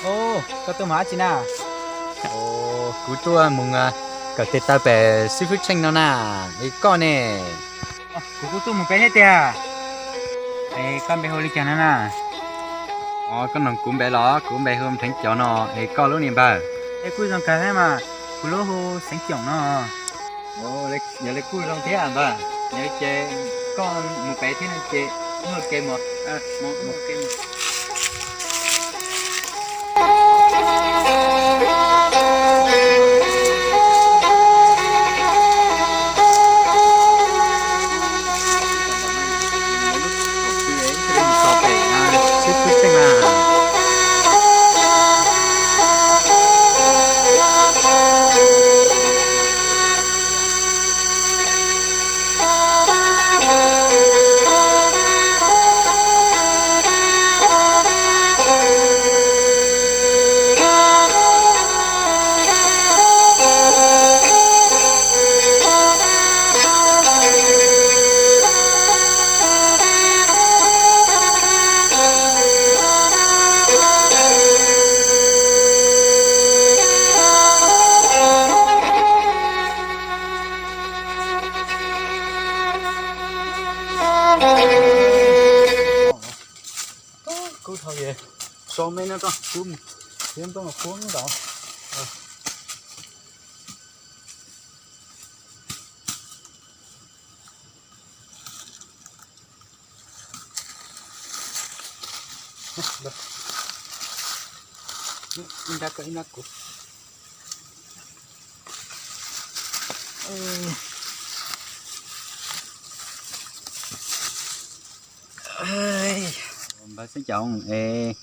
Koj tuaj mus dab tsi na? Kuv tuaj mus kawm tes taw pem xib fwb Tsheej no na. Es koj ne? Kuv kuj tuaj mus pem thiab tiag. Es koj npe hu li cas no na? Koj nug kuv npe los? Kuv npe hu Npheev Cov no. Es koj lub niag npawg? Es kuj zoo kawg thiab mas, kuv lub hu Xeev Coom no. Yog li kuj zoo thiab npawg. Yog li ces koj mus pem thiab no ces muaj kev mus. Kub dhau es, so me no rau kub, thiab nplooj los kub ntau. Ib nrab koj ib nrab kuv. Npawg Xeeb Coom, es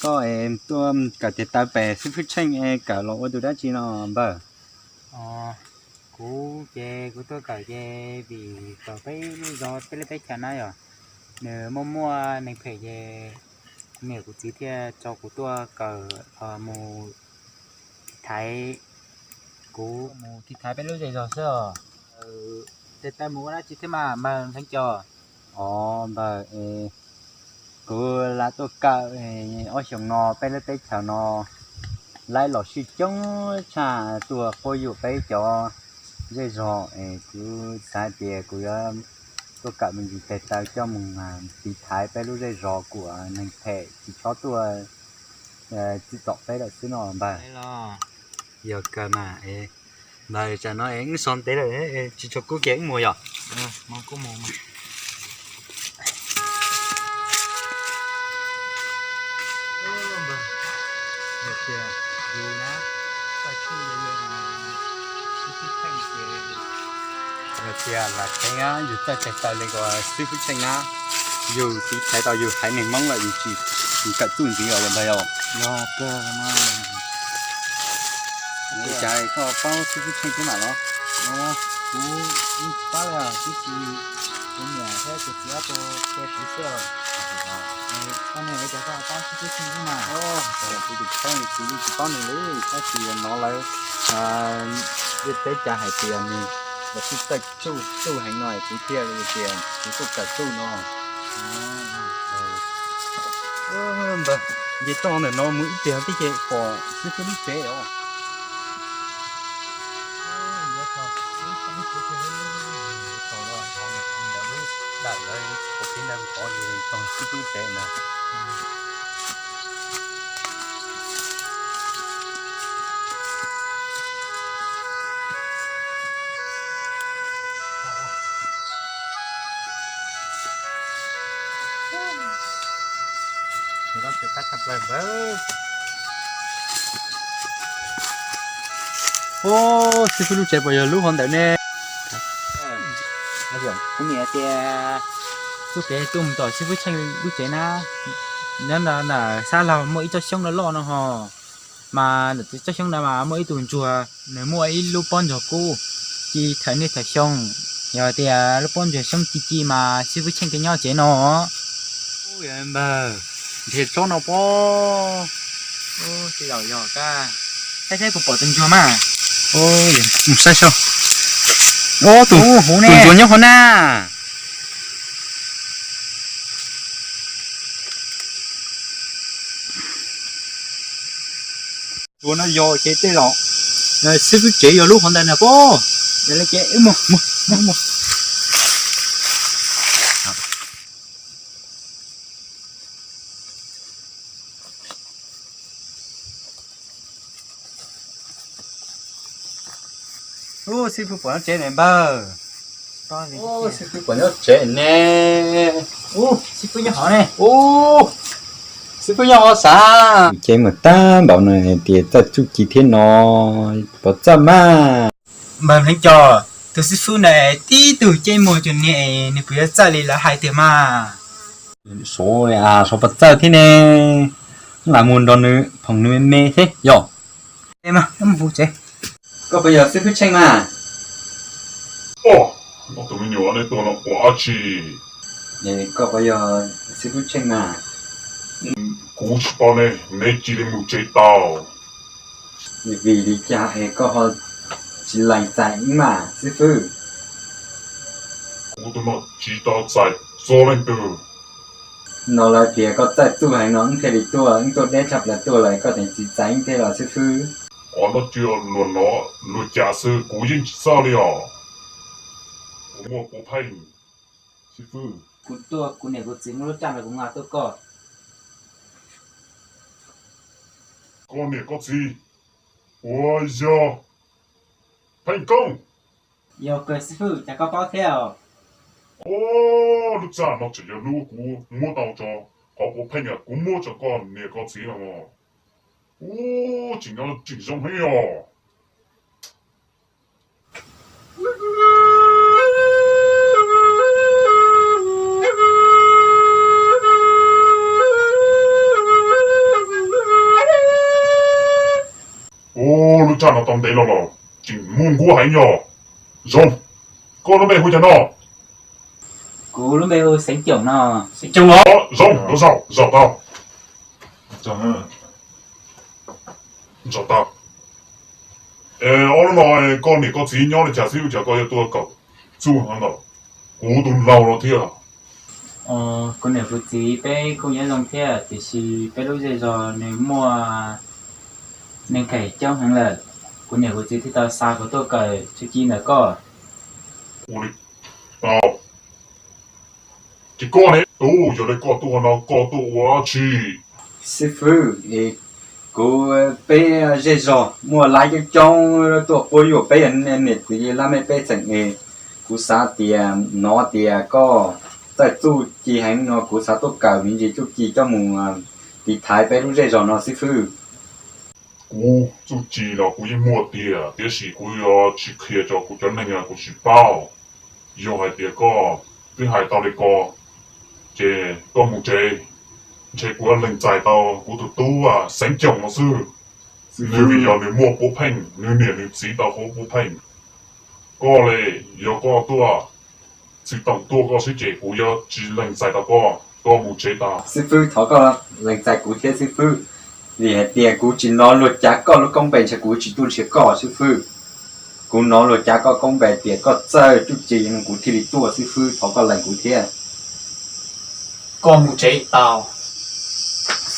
koj es tuaj kawm tes taw pem xib fwb Tsheej es kawm los ua tus dab tsi no npawg? Kuv ces kuv tuaj kawm ces vim tau peb lub zos peb lub teb chaws na yog nws muaj muaj neeg phem ces kuv niam kuv txiv thiaj tso kuv tuaj kawm mus tiv thaiv, kuv mus tiv thaiv peb lub zej zog xwb os. Tes taw mus ua dab tsi thiab mas npawg Npheev Cov? Os npawg, kuv lam tuaj kawm ob xyoos no peb lub teb chaws no laib los sib coob tshaj tuaj quab yuam peb cov zej zog es kuv xav hais tias kuv yuav tuaj kawm me ntsis tes taw coj mus tiv thaiv peb lub zej zos kom neeg phem tsis txhob tuaj txwm tom peb lawm xwb no npawg. Yog kawg mas, npawg tsam no es wb so ntev lawm, tsis tshua kub ces wb mus yom. Yog tias lam kheev yus txawj tes taw li uas xib fwb Tsheej na, yus tiv thaiv tau yus haiv neeg Hmoob lawm yus tsis kawm txuj ntxiv os npawg yom. Li cas koj paub xib fwb Tsheej thiab mam los? Kuv yeej tsis paub li os, tab sis kuv niam thiab kuv txiv ob tug qhia kuv xwb. Koj ne, ua cas koj paub xib fwb Tsheej thiab mas? Kuv tus kheej kuv yeej tsis paub nws li, tab sis no lawv tej teb chaws hais tias nws los sib txawj txuj heev no kuv thiaj li tias kuv tuaj kawm txuj no. Npawg, nce toj ntawm no mus ib pliag tib ce pom xib fwb lub tsev os. Dawm lawv pom kev ntawd tod tog xib fwb lub tsev ntag. Ub, xib fwb lub tsev puas yog lub hauv ntawm ne? Kuv niam tias txoj kev tuaj mus tom xib fwb Tsheej lub tsev na, nyob ntawm sab laug muaj ib tsob xyoob loj loj no ho, mas ntawm tsob xyoob ntawd mas muaj ib tug ntsuag, nws muaj ib lub pob ntsuag kub ci thawm niaj thawm xyoo. Yog tias lub pob ntsuag xyoob ci ci mas xib fwb Tsheej thiaj nyob tsev no. Npawg, nrhiav tsob no pob. Tsis zaum yog kab, saib saib puas pom tus ntsuag mas. Mus saib saib. Tus ntsuag nyob hauv na. Tsuas no yog ces tej zaum xib fwb tsev yog lub qhov ntawd na pob. Yog li ces wb mus, mus, mus, mus. Ub, xib fwb puas nyob tsev ne npawg? Xib fwb puas nyob tsev ne? Ub, xib fwb nyob hov ne. Ub, xib fwb nyob hov sav. Ces mus tag npaum no tias txawj txuj ci thiab no, puas txawj mas? Npawg Hneev Cos, tus xib fwb na tib tug ceb muag cov niag, nws puas yuav txawj li lawv hais tiag mas? Suav, suav puas txawj thiab ne. Lam mus nrog nws phoom nws me me thiab yog. Koj puas yog xib fwb Tsheej mas? Tus me nyuam, nej tuaj no ua dab tsi? Koj puas yog xib fwb Tsheej mas? Kuv tsis paub ne, neb cia li mus tsev tau. Vim li cas es koj ho tsis lees txais wb mas xib fwb? Kuv tus no tsis tau txais txog leej twg. No lawv tias koj txawj txuj heev no wb thiaj li tuaj, wb tuaj deb tshaj plaws tuaj lawm koj tseem tsis txais wb thiab los xib fwb? Qhov no cia luag nov luag cav xwb, kuv yeej tsis txawj li os. Kuv muaj puav pheej. Xib fwb, kuv tuaj, kuv niam kuv txiv muaj lub raj los kuv nqa tuaj koj. Koj niam koj txiv puas yog Pheej Koob? Yog kawg xib fwb, cas koj paub thiab? Lub raj no tseem yog lub kuv muab tau tso, qhov puav pheej kuv muab tso koj niam koj txiv no. Ub, tseem nyob tseem zoo heev os. Ub, lub raj no tau ntev los los tseem muaj nkuab heev yog. Zoo, koj lub npe hu cas no? Kuv lub npe hu Xeev Coom no. Xeev Coom os. Zoo, zaum zaum tau. Zaum tau. Ob lub no koj niam koj txiv nyob li cas xwb, ua cas koj yuav tuaj kawm txuj no ntawm kuv tus laus no thiab? Kuv niam kuv txiv peb kuj nyob zoo thiab, tiam sis peb lub zej zos nws muaj neeg khem coob heev lawm, kuv niam kuv txiv thiaj tau xa kuv tuaj kawm txuj ci ntawm koj. Ua li, ces koj ne, tub, yog li koj tuaj no koj tuaj ua dab tsi? Xib fwb, kuv, peb zej zog muaj lab coob coob tuaj quab yuam peb niam txiv lab mej pej xeem es, kuv xav tias hnov tias koj txawj txuj ci heev no kuv xav tuaj kawm me ntsis txuj ci coj mus tiv thaiv peb lub zej zos no xib fwb. Kuv txuj ci los kuv yeej muaj tiag, tiam sis kuv yuav tsis qhia rau kuv cov neeg, kuv tsis paub. Yog hais tias koj twb hais tau li ko, ces koj mus tsev, ntshe kuv yuav lees txais tau kuv tus tub Xeev Coom no xwb. Nws vim yog nws muaj puav pheej, nws niam nws txiv tau hauv puav pheej. Koj li, yog koj tuaj, txiv toom tuaj koj xwb ces kuv yuav tsis lees txais tau koj, koj mus tsev tau. Xib fwb, thov koj lees txais kuv thiab xib fwb, vim hais tias kuv tsis hnov luag cav koj lub koob npe ntshe kuv tsis tuaj nrhiav koj xib fwb. Kuv hnov luag cav koj koob npe tias koj txawj txuj ci no kuv thiaj li tuaj xib fwb, thov koj lees kuv thiab. Koj mus tsev tau.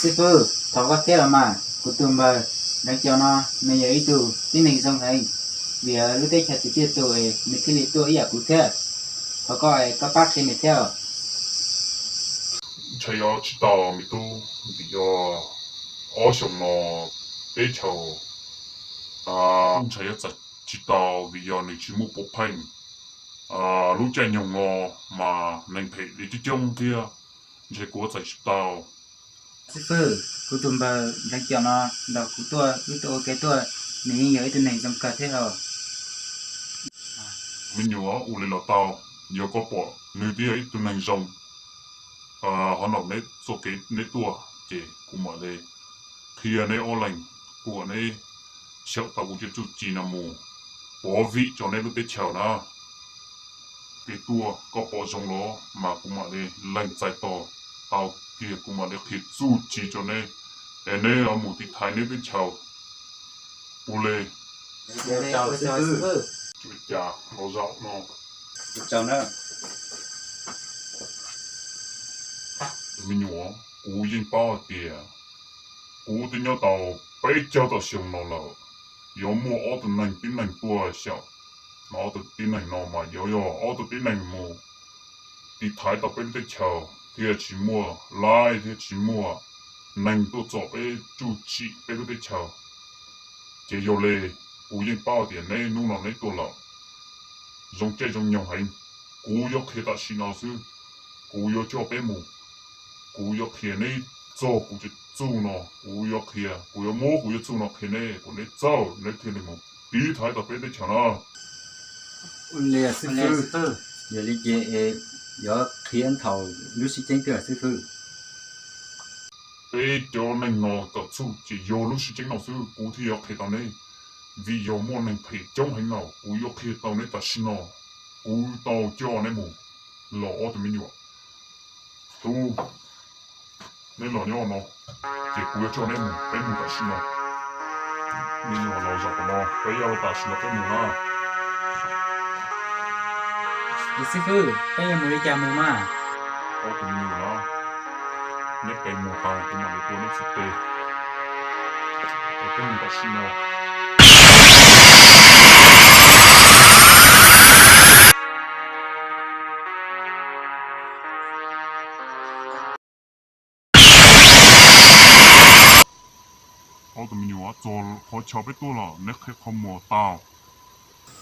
Xib fwb, thov koj thiab los mas, kuv tus npawg Deev Cov no nws yog ib tug tib neeg zoo heev, vim lub teb chaws tiaj tiaj tus nws thiaj li tuaj ib yam kuv thiab. Thov koj, koj pab qhia nws thiab. Ntshai yuav tsis tau me tub, vim yog ob xyoos no teb chaws, ntshai yuav txais tsis tau vim yog nws tsis muaj puav pheej. Lub caij nyoog no mas neeg phem li coob coob thiab, ntshe kuv yuav txais tsis tau. Xib fwb, kuv tus npawg Deev Cov no nrog kuv tuaj, wb tuaj ua ke tuaj, nws yeej yog ib tug neeg zoo kawg thiab os. Me nyuam, ua li los tau, yog koj pom nws twb yog ib tug neeg zoo, ho nrog neb txoj kev neb tuaj, ces kuv mam li qhia neb ob leeg, kuv kom neb xyaum tau kuv cov txuj ci no mus pov vim rau neb lub teb chaws na. Kev tuaj koj pom zoo los mas kuv mam li lees txais tos tau kiag, kuv mam li qhia txuj ci rau neb, es neb mus tiv thaiv neb teb chaws. Ua li. Ua cas los zaum no. Me nyuam, kuv yeej paub hais tias kuv twb nyob tau Peb caug tawm xyoo no lawm, yuav muaj ob tug neeg tib neeg tuaj xyaum, mas ob tug tib neeg no mas yuav yog ob tug tib neeg mus tiv thaiv tau peb lub teb chaws thiaj tsis muaj laib thiab tsis muaj neeg tuaj txom peb, tsuj tsim peb lub teb chaws. Ces yog li, kuv yeej paub tias neb hnub no neb tuaj lawm, zoo caij zoo nyoog heev. Kuv yuav qhia tam sim no xwb, kuv yuav coj peb mus, kuv yuav qhia neb txog kuv cov txuj no, kuv yuav qhia, kuv yuav muab kuv cov txuj no qhia neb kom neb txawj neb thiaj li mus tiv thaiv tau peb teb chaws no. Ua li xib fwb, yog li ces yuav qhia thaum lub sib ceeb twg xib fwb? Peb cov neeg no kawm txuj ces yog lub sib ceeb no xwb kuv thiaj yuav qhia tau neb, vim yog muaj neeg phem coob heev no, kuv yuav qhia tau neb tam sim no. Kuv tau coj neb mus los ob tug me nyuam, tus, neb los nyob no, ces kuv yuav coj neb mus, peb mus tam sim no. Me nyuam los zaum no, peb yuav tam sim no peb mus na. Xib fwb, peb yuav mus li cas mus mas? Ob tug me nyuam na, neb pem mus tas kuv mam li tua neb txhais tes. Peb mus tam sim no. Ob tug me nyuam, txog qhov chaw peb tuaj lawm, neb qhib qhov muag tau.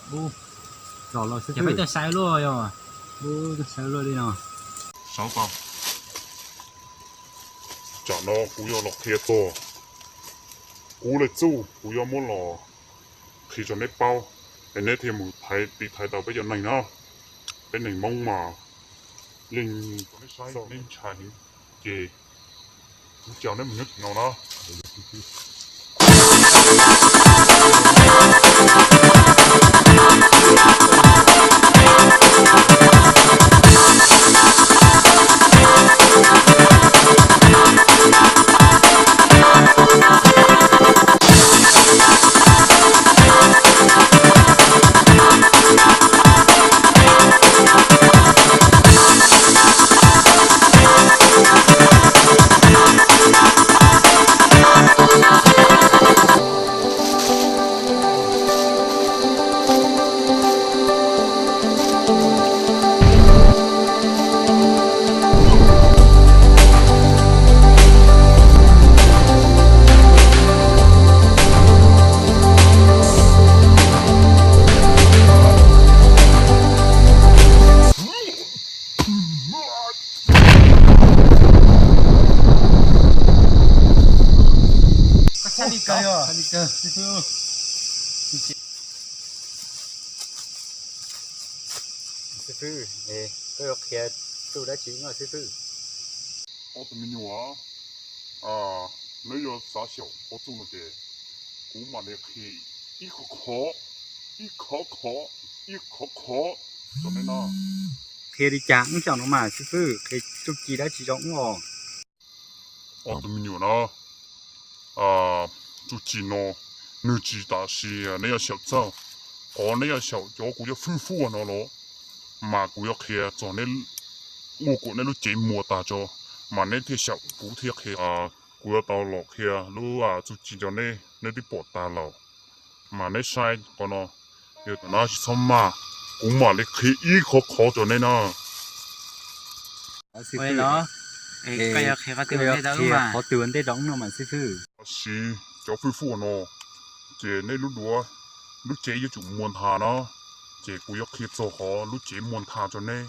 Peb tuaj saib luaj yog, peb tuaj saib luaj li no. Saib tau. Tsam no kuv yuav los qhia txog kuv lub txuj, kuv yuav muab los qhia rau neb paub, es neb thiaj mus tiv thaiv tau peb cov neeg na. Peb neeg Hmoob mas yeej, neb ntshai heev, ces kuv coj neb mus nyob tim no na. Xib fwb, koj yuav qhia txuj dab tsi no xib fwb? Ob tug me nyuam, neb yuav xav xyaum qhov txuj no ces kuv mam li qhia ib qhov qhov, ib qhov qhov, ib qhov qhov rau neb no. Qhia li cas wb xyaum no mas xib fwb, qhia txuj ci dab tsi rau wb os? Ob tug me nyuam na, txuj ci no nws tsis tas sis neb yuav xyaum txog, qhov neb yuav xyaum cov kuv cov fwj fuaj no los, mas kuv yuav qhia txog neb, ua kom neb lub cev muag tag tso, mas neb thiaj xyaum kuv thiaj qhia. Kuv yuav tau los qhia lub txuj ci rau neb, neb twb pom tag lawm, mas neb saib qhov no, yog tam no tsis txhob maj, kuv mam li qhia ib qhov qhov rau neb na. Qhov twg ua ntej rau wb no mas xib fwb? Siv cov fwj fuaj no, ces neb lub duav, lub cev yuav tsum muag ntha na, ces kuv yuav qhia txog qhov lub cev muag ntha rau neb,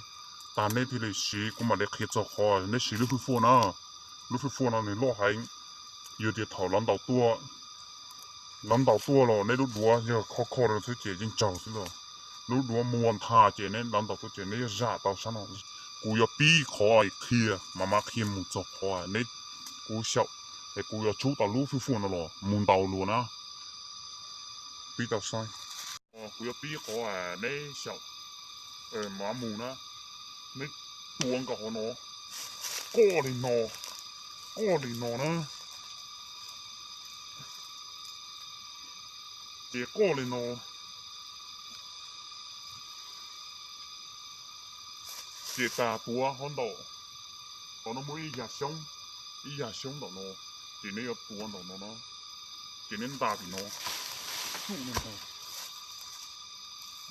tag neb thiaj li siv, kuv mam li qhia txog qhov neb siv lub fwj fuaj na. Lub fwj fuaj no nws loj heev, yog tias thaum lawv ntaus tuaj, lawv ntaus tuaj los neb lub duav yog kho kho rau xwb ces yeej tsaug xwb los. Lub duav muag ntha ces neb lawv ntaus tuaj ces neb yuav zam tau sab no. Kuv yuav pib qhov qhia, mas mam qhia mus txog qhov neb, kuv xyaum, es kuv yuav tshub tau lub fwj fuaj no los mus ntaus luag na. Pib tau saib. Kuv yuav pib qhov neb xyaum, mam mus na, neb tua nkaus qhov no, qoj li no, qoj li no na, ces qoj li no, ces tas tuav hauv ntaum, qhov no muaj ib yag xyoob, ib yag xyoob ntaum no, ces neb yuav tuav ntaum no na. ces neb nta tim no, tsuj no ntag.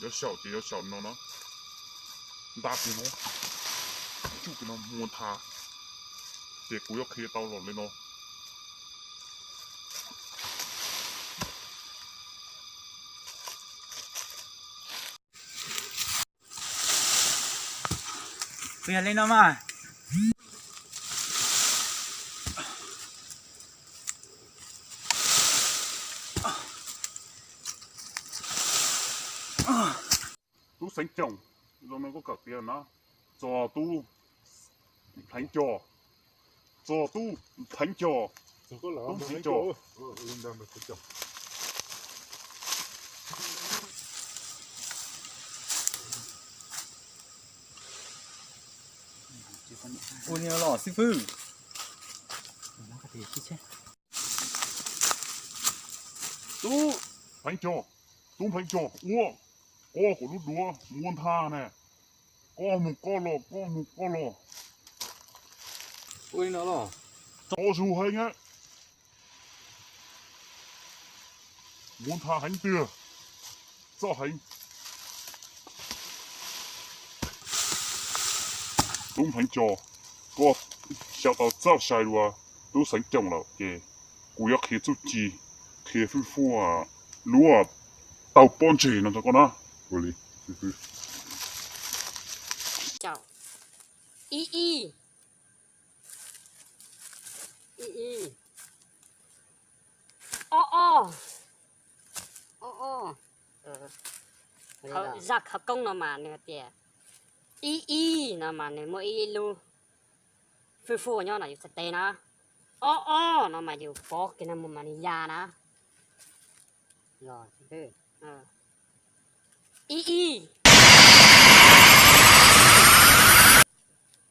Yuav xyaum ces yuav xyaum no na, nta tim no, tsuj tim no mus nthav, ces kuv yuav qhia tau los li no. Yog li no mas. Tub Xeev Coom, zoo no koj kawm tias na, txog tub Npheev Cog, txog tub Npheev Cog, tub Npheev Cog. Ua li los xib fwb. Tub Npheev Cog, tub Npheev Cog, ua, koj kuv lub duav muab ntha ne, koj mus koj los, koj mus koj los. Ua li no los. Txaus zus heev, muab ntha heev tiag, txawj heev. Tub Npheev Cog, koj xyaum tau txoj sai dua tub Xeev Coom lawm ces kuv yuav qhia txuj ci, qhia fwj fuaj lub taug pob ntseg no rau koj na. Ua li, ib ib, ib ib, ob ob, ob ob. Hauv zaj khawv koob no mas nws hais tias ib ib no mas nws muaj ib lub fwj fuaj nyob no yus txhais tes na, ob ob no mas yus pov kiag no mus mas nws ya na. Ib ib,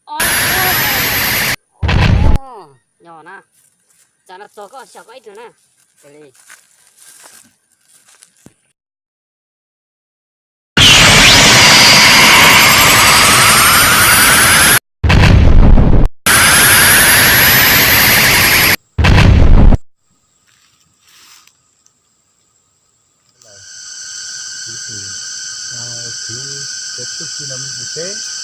ob ob, yog na. Tsam no txog koj xyaum koj ib tug na. Ua li. Khwv cov txuj ci no me ntsis seb.